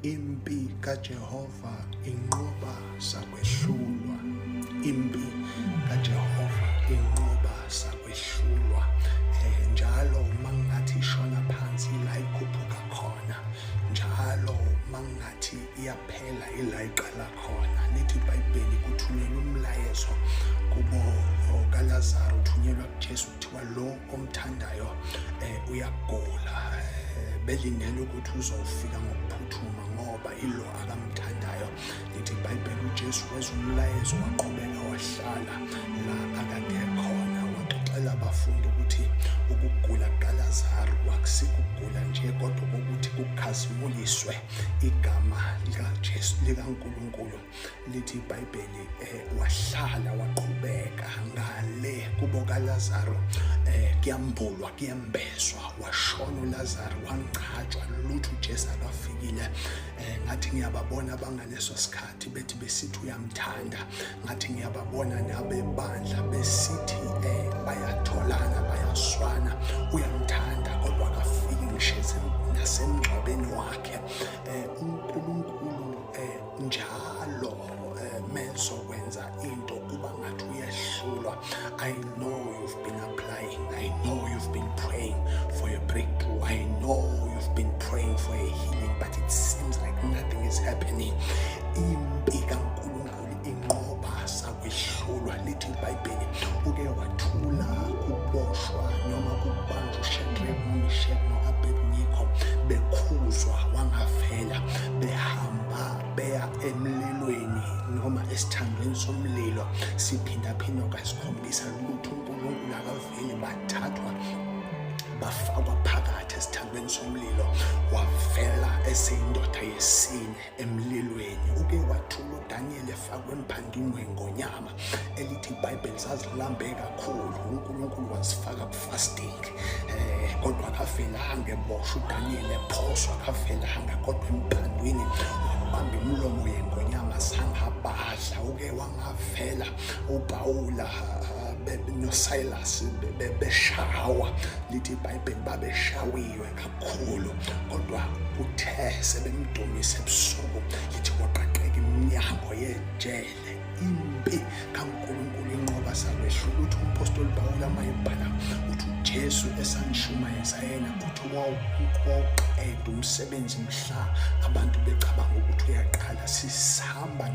Impi kaJehova inqoba sakwehlulwa. Impi kaJehova inqoba sakwehlulwa. Njalo mangathi ishona phansi la ikhuphuka khona. Njalo mangathi iyaphela ila iqala khona. Lithi iBhayibheli kuthunyelwa umlayezo kubo kaLazaru, uthunyelwa kuJesu kuthiwa lo omthandayo uyagula, belindele ukuthi uzofika ngokuphuthuma ngoba ilo akamthandayo. Lithi iBhayibheli uJesu wezwa umlayezo waqhubeka wahlala la akade khona, waxoxela abafundi ukuthi ukugula kukaLazaru akusikho ukugula nje kodwa ukuthi kukhazimuliswe igama likaJesu likaNkulunkulu. Lithi iBhayibheli wahlala waqhubeka ngale kubo kaLazaro, kuyambulwa kuyembeswa, washona uLazaro wangcatshwa, lutho uJesu akafikile. Ngathi ngiyababona abangaleso sikhathi bethi besithi uyamthanda, ngathi ngiyababona nabebandla besithi bayatholana bayazwana, uyamthanda kodwa akafiki ngisho nasemngcwabeni wakhe. uNkulunkulu njalo mezokwenza into kuba ngathi uyehlulwa. I know you've been applying, I know you've been praying for your breakthrough, I know you've been praying for a healing, but it seems like nothing is happening. Impi kaNkulunkulu inqoba sakwehlulwa. Lithi iBhayibheli uke wathula kuboshwa noma kubanjwa uShadrach noMeshach no-Abednego, bekhuzwa wangavela, behamba beya emlilweni noma esithandweni somlilo siphindaphindwa kasikhombisa, lutho uNkulunkulu akaveli. Bathathwa bafakwa phakathi esithandweni somlilo, wavela eseyindoda yesine emlilweni. Uke wathula uDaniel efakwe emphandini wengonyama, elithi iBhayibheli zazilambe kakhulu, uNkulunkulu wazifaka ku-fasting, kodwa akavelanga eboshwa uDaniel, ephoswa akavelanga, kodwa emphandwini wabamba imilomo yengonyama sangabadla. Uke wangavela uPawula noSilas beshawa, lithi iBhayibheli babeshawiwe kakhulu, kodwa kuthe sebemdumise ebusuku, lithi kwaqaqeka iminyango yejele. Impi kaNkulunkulu inqoba sakwehlula. Uthi umpostoli Pawula mayebhala uthi uJesu esanishumayeza yena, uthi wawuqeda umsebenzi mhla abantu becabanga ukuthi uyaqala. Sisihamba.